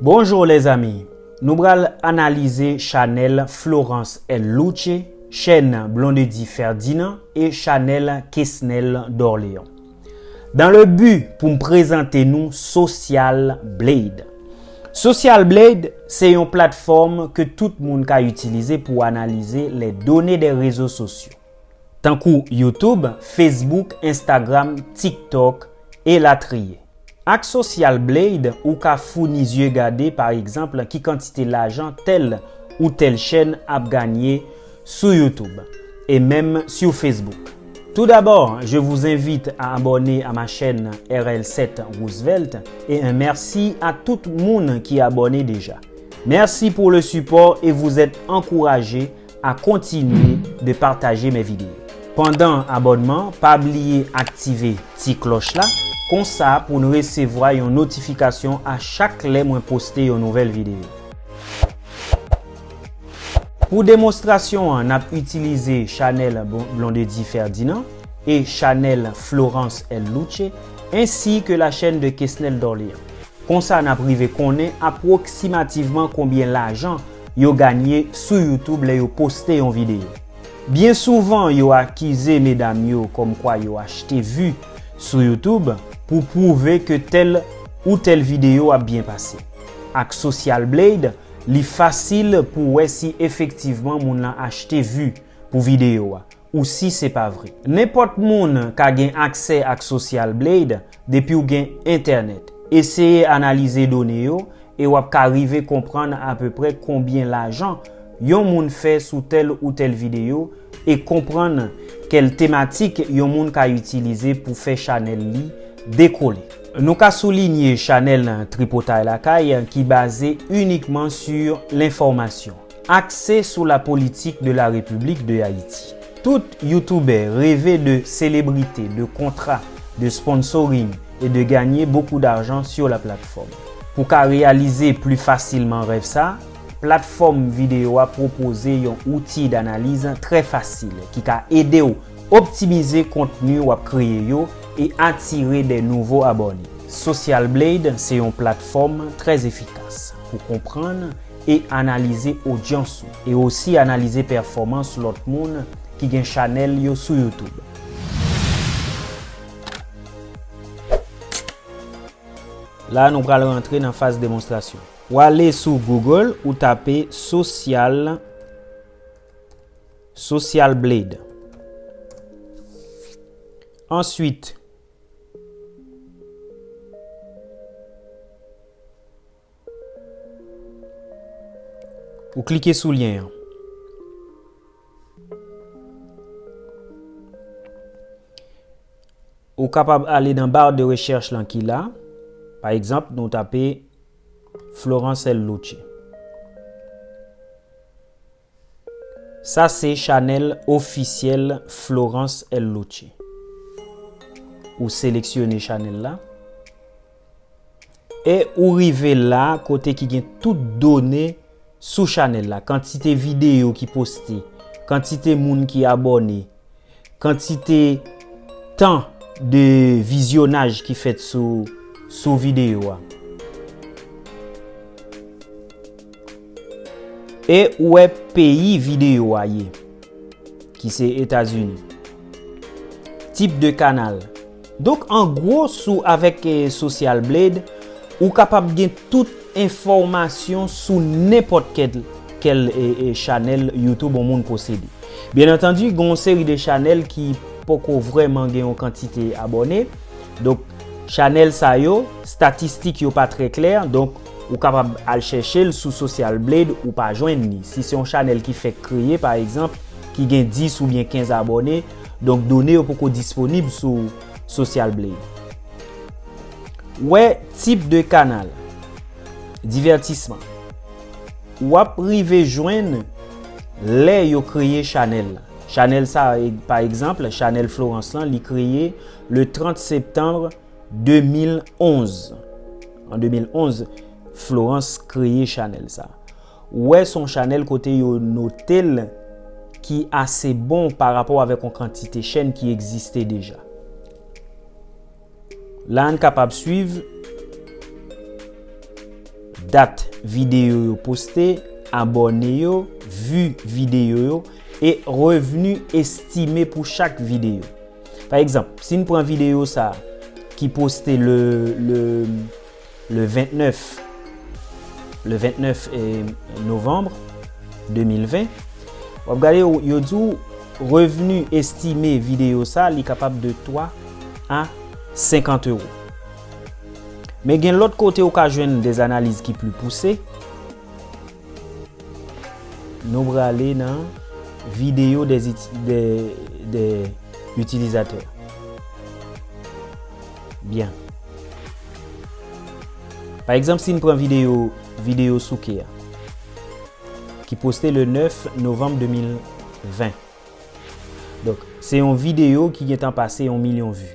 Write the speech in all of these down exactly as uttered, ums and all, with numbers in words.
Bonjour les amis. Nou pral analize chanèl Florence El Luce, chèn Blondedy Ferdinand e chanèl Kesnel Dorléans. Dans le but pou m prezante nou Social Blade. Social Blade se yon platfòm ke tout moun ka itilize pou analize les données des réseaux sociaux, tankou YouTube, Facebook, Instagram, TikTok, elatriye. Ak Social Blade, ou ka founi zye gade, pa egzanp, ki kantite lajan tèl ou tèl chèn ap ganye sou YouTube, e menm sou Facebook. Tout d'abord, je vous invite à abonner à ma chaîne R L sept Roosevelt et un merci à tout moun ki abòne deja. Merci pour le support et vous êtes encouragé à continuer de partager mes vidéos. Pandan abònman, pa bliye aktive ti klòch la, konsa pou n resevwa yon notifikasyon a chak lè mwen poste yon nouvèl videyo. Pou demonstrasyon an, n ap itilize chanèl Blondedy Ferdinand e chanèl Florence El Luce, ainsi que la chaîne de Kesnel Dorléans. Konsa n ap rive konnen apwoksimativman konbyen lajan yo ganye sou YouTube lè yo poste yon videyo. Byen souvan, yo akize medam yo kòmkwa yo achte vi sou YouTube pou pwouve ke tèl ou tèl videyo ap byen pase. Ak Social Blade, li fasil pou wè si efektivman moun lan achte vi pou videyo a ou si se pa vre. Nenpòt moun ka gen aksè ak Social Blade depi w gen entènèt. Eseye analize done yo e w ap ka rive konprann apeprè konbyen lajan yon moun fè sou tèl ou tèl videyo e konprann kèl tematik yon moun ka itilize pou fè chanèl li dekole. Nou ka soulinye chanèl Tripotay Lakay ki baze inikman sou lenfòmasyon. Axé sur la politique de la République de Haïti. Tout youtubè reve de selebrite, de kontra, de sponsoring e de gagner beaucoup d'argent sur la plateforme. Pou ka reyalize pli fasilman rèv sa, platfòm videyo a pwopoze yon outi danaliz trè fasil ki ka ede w optimize kontni w ap kreye yo e atire de nouvo abòne. Social Blade se yon platfòm trè efikas pou konprann e analize odyans ou, e osi analize pèfòmans lòt moun ki gen chanèl yo sou YouTube. La, nou pral rantre nan faz demonstrasyon. W ale sou Google, ou tape Social, Social Blade. Answit, ou klike sou lyen an. Ou kapab ale nan bar de rechèch lan ki la. Pa egzanp, nou tape Florence El Luce. Sa se chanèl ofisyèl Florence El Luce. Ou seleksyone chanèl la. E ou rive la kote ki gen tout done sou chanèl la. Kantite videyo ki poste, kantite moun ki abòne, kantite tan de vizyonaj ki fèt sou, sou videyo a. E ou wè peyi videyo a ye, ki se Etazini. Tip de kanal. Donk, an gwo, sou avèk, eh, Social Blade, ou kapab gen tout enfòmasyon sou nenpòt kèl, kèl, eh, eh, chanèl YouTube yon moun posede. Byen antandi, gen yon seri de chanèl ki poko vrèman gen yon kantite abòne. Donk, chanèl sa yo, statistik yo pa trè klè. Donk, ou kapab al chèche l sou Social Blade, ou pa jwenn li. Si se yon chanèl ki fèk kreye, pa egzanp, ki gen dis oubyen kenz abòne, donk done yo poko disponib sou Social Blade. Wè tip de kanal. Divètisman. W ap rive jwenn lè yo kreye chanèl la. Chanèl sa, e, pa egzanp, chanèl Florence lan, li kreye le trant septanm de mil onz. An de mil onz, Florence kreye chanèl sa. Ou wè, se yon chanèl kote yo note l ki ase bon pa rapò avèk yon kantite chèn ki egziste deja. La, n kapab swiv dat videyo yo poste, abòne yo, vi videyo yo, e revni estime pou chak videyo. Pa egzanp, si n pran videyo sa a ki poste le, le, le vennèf, le vennèf, eh, novanm de mil ven, w ap gade, yo, yo di w revni estime videyo sa, li kapab de twa a senkant ewo. Men gen lòt kote ou ka jwenn de analiz ki pli pouse. Nou prale nan videyo de, de, de itilizatè. Byen. Pa egzanp, si n pran videyo, videyo souke a, ki poste le nèf novanm de mil ven. Donk, se yon videyo ki gentan pase yon milyon vi.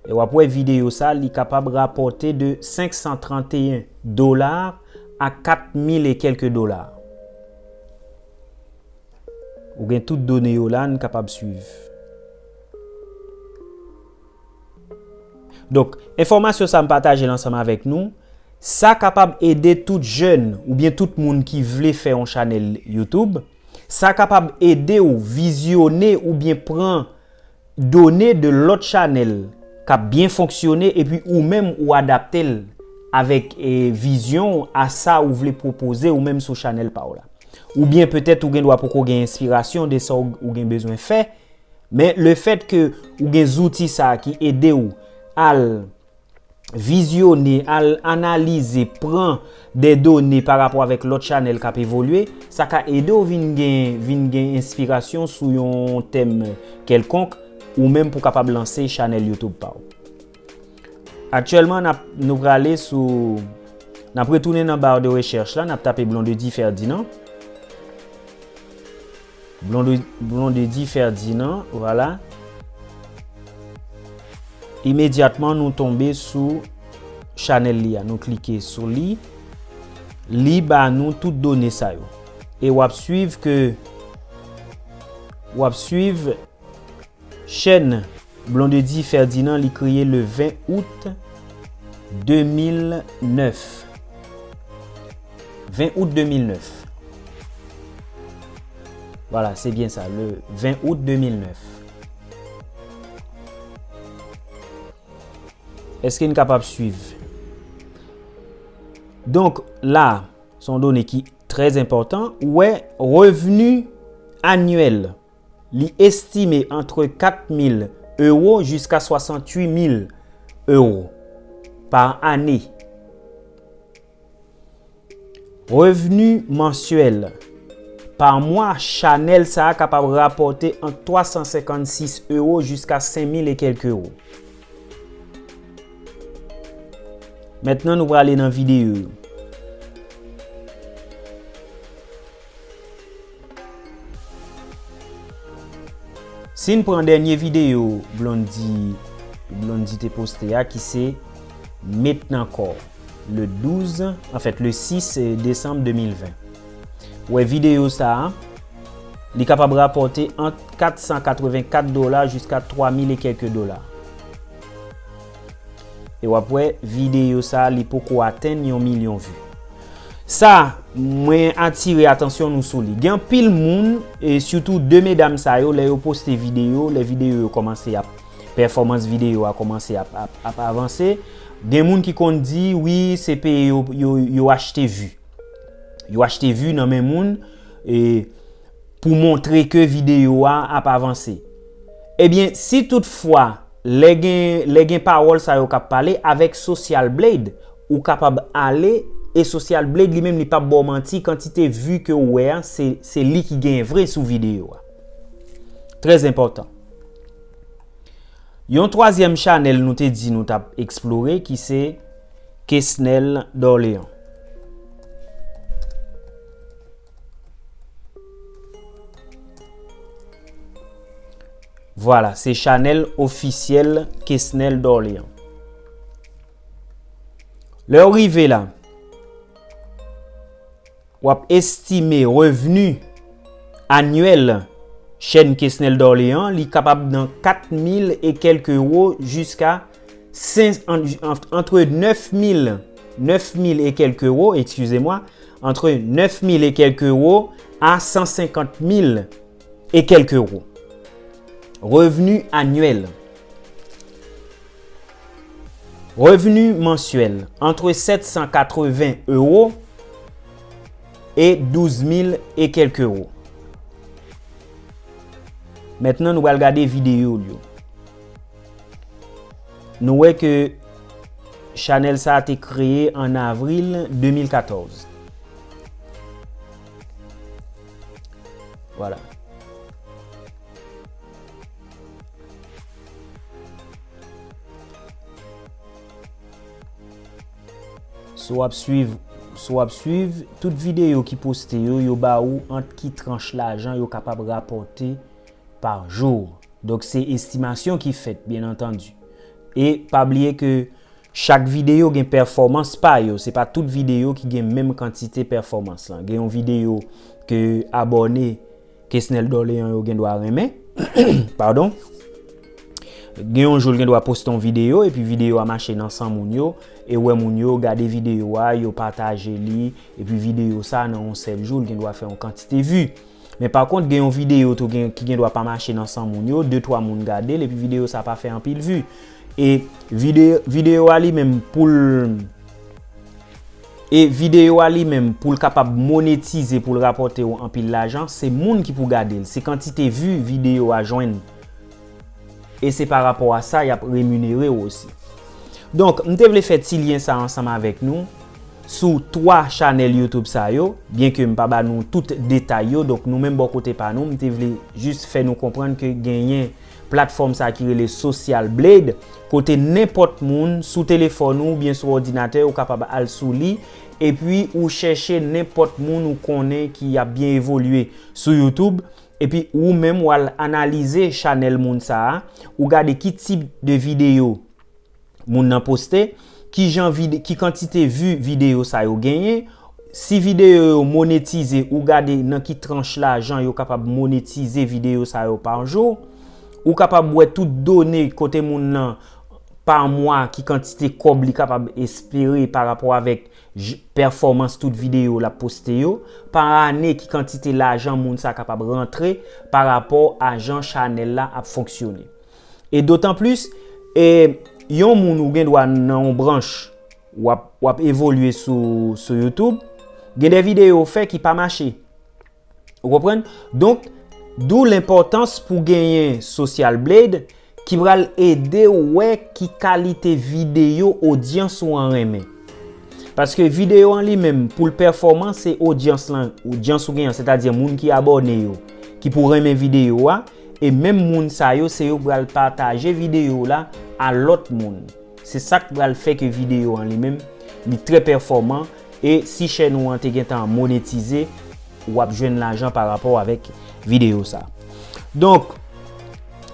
E w ap wè videyo sa, li kapab rapòte de senk san tranteyen dola a kat mil e kèlke dola. Ou gen tout done yo la, n kapab swiv. Donk, enfòmasyon sa m pataje l ansanm avèk nou, sa kapab ede tout jèn oubyen tout moun ki vle fè yon chanèl YouTube. Sa kapab ede w vizyone oubyen pran done de lòt chanèl k ap byen fonksyone epi ou menm ou adapte l avèk, eh, vizyon w a sa ou vle pwopoze ou menm sou chanèl pa w la. Oubyen petèt ou gen dwa poko gen enspirasyon de sa w, ou gen bezwen fè, men lefèt ke ou gen zouti sa a ki ede w al vizyone, al analize, pran de done pa rapò avèk lòt chanèl k ap evolye, sa ka ede w vin gen, vin gen enspirasyon sou yon tèm kèlkonk, ou menm pou w kapab lanse chanèl YouTube pa w. Aktyèlman, n ap, nou prale sou, n ap retounen nan bar de rechèch la, n ap tape Blondedy Ferdinand. Blonde-, Blondedy Ferdinand, vwala. Imedyatman, nou tonbe sou chanèl li a. Nou klike sou li. Li ba nou tout done sa yo. E w ap swiv ke, w ap swiv chèn Blondedy Ferdinand, li kreye le ven out de mil nèf. Ven out de mil nèf. Vwala, se byen sa, le ven out de mil nèf. Èske n kapab swiv? Donk, la, se yon done ki trè enpòtan. Ou wè, revni anyèl, li estime antre kat mil ewo jiska swasanntuit mil ewo pa ane. Revni mansyèl, pa mwa, chanèl sa a kapab rapòte ant twa san senkannsis ewo jiska senk mil e kèlke ewo. Mentnan, nou prale nan videyo yo. Si n pran dènye videyo Blondy, Blondy te poste a, ki se Met nan kò, le douz, anfèt, le sis desanm de mil ven. Ou wè videyo sa a, li kapab rapòte ant kat san katrevenkat dola jiska twa mil e kèlke dola. E w ap wè videyo sa a, li poko atenn yon milyon vi. Sa, mwen atire atansyon nou sou li. Gen anpil moun, e sitou de medam sa yo, lè yo poste videyo, lè videyo yo kòmanse ap, pèfòmans videyo a kòmanse ap, ap, ap avanse, gen moun ki konn di, wi, se peye yo, yo, yo achte vi. Yo achte vi nan men moun, e pou montre ke videyo a ap avanse. Ebyen, si toutfwa lè gen, lè gen pawòl sa yo k ap pale avèk Social Blade, ou kapab ale e Social Blade li menm li p ap ba w manti, kantite vi ke w wè a, se, se li ki genyen vre sou videyo a. Trè enpòtan. Yon twazyèm chanèl nou te di nou t ap eksplore ki se Kesnel Dorlean. Vwala, se chanèl ofisyèl Kesnel Dorlean. Lè w rive la, w ap estime revni anyèl chèn Kesnel Dorlean, li kapab nan kat mil e kèlke ewo jiska senk, an, an, antre nèf mil neuf mille et quelques euros, excusez-moi, entre neuf mille et quelques euros à cent cinquante mille et quelques euros. Revenu annuel. Revenu mensuel entre sept cent quatre-vingts euros et douze mille et quelques euros. Mentnan, nou pral gade videyo l yo. Nou wè ke chanèl sa a te kreye an avril de mil katòz. Vwala. Si w ap swiv, si w ap swiv, tout videyo ki poste yo, yo ba ou ant ki tranch lajan yo kapab rapòte pa jou. Donk, se estimasyon ki fèt, byen antandi. E pa bliye ke chak videyo gen pèfòmans pa yo. Se pa tout videyo ki gen menm kantite pèfòmans lan. Gen yon videyo ke abòne Kesnel Dorlean yo gen dwa renmen. Padon. Gen yon jou l gen dwa poste yon videyo, epi videyo a mache nan san moun yo, e wè moun yo gade videyo a, yo pataje li, epi videyo sa nan yon sèl jou, l gen dwa fè yon kantite vi. Men pa kont, gen yon videyo tou gen, ki gen dwa pa mache nan san moun yo, de twa moun gade l, epi videyo sa pa fè anpil vi. E vide-, videyo a li menm pou l, e videyo a li menm pou l kapab monetize, pou l rapòte w anpil lajan, se moun ki pou gade l, se kantite vi videyo a jwenn. E se pa rapò a sa y ap reminere w osi. Donk, m te vle fè ti lyen sa ansanm avèk nou sou twa chanèl YouTube sa yo, byenke m pa ba nou tout detay yo, donk nou menm bò kote pa nou, m te vle jis fè nou konprann ke genyen platfòm sa ki rele Social Blade, kote nenpòt moun sou telefòn ou oubyen sou òdinatè ou kapab al sou li, epi ou chèche nenpòt moun ou konnen ki ap byen evolye sou YouTube, epi ou menm w al analize chanèl moun sa a, ou gade ki tip de videyo moun nan poste, ki jan vide-, ki kantite vi videyo sa yo genyen, si videyo yo monetize, ou gade nan ki tranch lajan yo kapab monetize videyo sa yo pa jou, ou kapab wè tout done kote moun nan pa mwa, ki kantite kòb li kapab espere pa rapò avèk j-, pèfòmans tout videyo l ap poste yo, pa ane ki kantite lajan moun sa kapab rantre pa rapò a jan chanèl la ap fonksyone. E dotan plis, e, yon moun ou gen dwa nan yon branch, w ap, w ap evolye sou, sou YouTube, gen de videyo w fè ki pa mache. Ou konprann? Donk, d'où l'importance pou genyen Social Blade ki pral ede w wè ki kalite videyo odyans ou an renmen. Paske videyo an li menm, pou l pèfòman, se odyans lan, odyans ou genyen, sètadi moun ki abòne yo, ki pou renmen videyo a, e menm moun sa yo, se yo k pral pataje videyo la a lòt moun. Se sa k pral fè ke videyo an li menm, li trè pèfòman, e si chèn ou an te gentan monetize, w ap jwenn lajan pa rapò avèk videyo sa. Donk,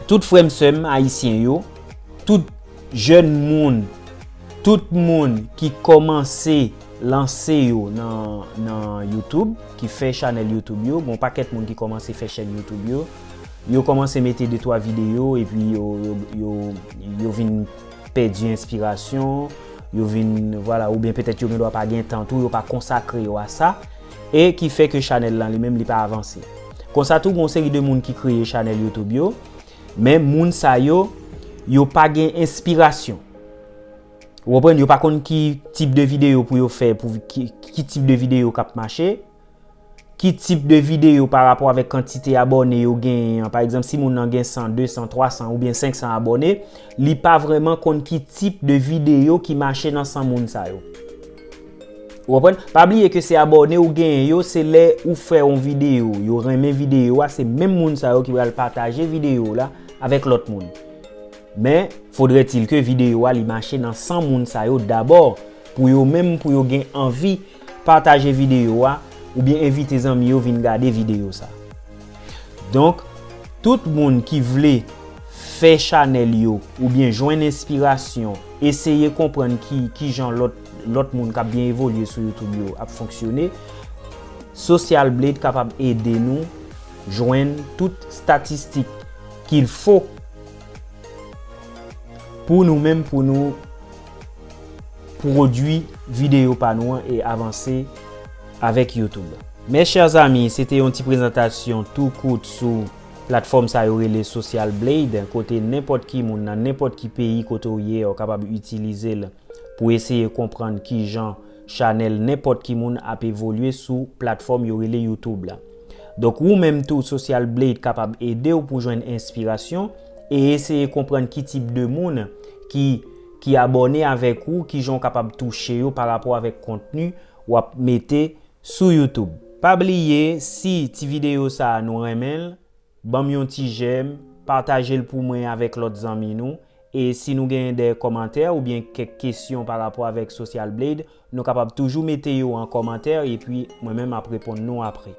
tout frè m, sè m ayisyen yo, tout jèn moun, tout moun ki kòmanse lanse yo nan, nan YouTube, ki fè chanèl YouTube yo, gen yon pakèt moun ki kòmanse fè chèn YouTube yo, yo kòmanse mete de twa videyo, epi yo, yo, yo, yo vin pèdi enspirasyon, yo vin, vwala, oubyen petèt yo gen dwa pa gen tan tou, yo pa konsakre yo a sa, e ki fè ke chanèl lan li menm li pa avanse. Konsa tou, gen yon seri de moun ki kreye chanèl YouTube yo, men moun sa yo, yo pa gen enspirasyon. Ou konprann? Yo pa konn ki tip de videyo pou yo fè, pou ki, ki tip de videyo k ap mache, ki tip de videyo pa rapò avèk kantite abòne yo genyen an. Pa egzanp, si moun nan gen san, de san, twa san oubyen senk san abòne, li pa vrèman konn ki tip de videyo ki mache nan san moun sa yo. Ou konprann? Pa bliye ke se abòne ou genyen yo, se lè ou fè yon videyo, yo renmen videyo a, se menm moun sa yo ki pral pataje videyo la avèk lòt moun. Men, fodrètil ke videyo a li mache nan san moun sa yo dabò, pou yo menm, pou yo gen anvi pataje videyo a, oubyen envite zanmi yo vin gade videyo sa. Donk, tout moun ki vle fè chanèl yo, oubyen jwenn enspirasyon, eseye konprann ki, ki jan lòt, lòt moun k ap byen evolye sou YouTube yo ap fonksyone, Social Blade kapab ede nou jwenn tout statistik qu'il faut pou nou menm, pou nou, pwodui videyo pa nou an e avanse avèk YouTube. Mes chers amis, se te yon ti prezantasyon tou kout sou platfòm sa yo rele Social Blade, kote nenpòt ki moun nan nenpòt ki peyi kote w ye, w kapab itilize l pou eseye konprann kijan chanèl nenpòt ki moun ap evolye sou platfòm yo rele YouTube la. Donk, ou menm tou, Social Blade kapab ede w pou jwenn enspirasyon e eseye konprann ki tip de moun ki, ki abòne avèk ou, kijan w kapab touche yo pa rapò avèk kontni w ap mete sou YouTube. Pa bliye, si ti videyo sa a nou renmen l, ban m yon ti jèm, pataje l pou mwen avèk lòt zanmi nou, e si nou genyen de kòmantè oubyen kèk kesyon pa rapò avèk Social Blade, nou kapab toujou mete yo an kòmantè, epi mwen menm m ap reponn nou apre.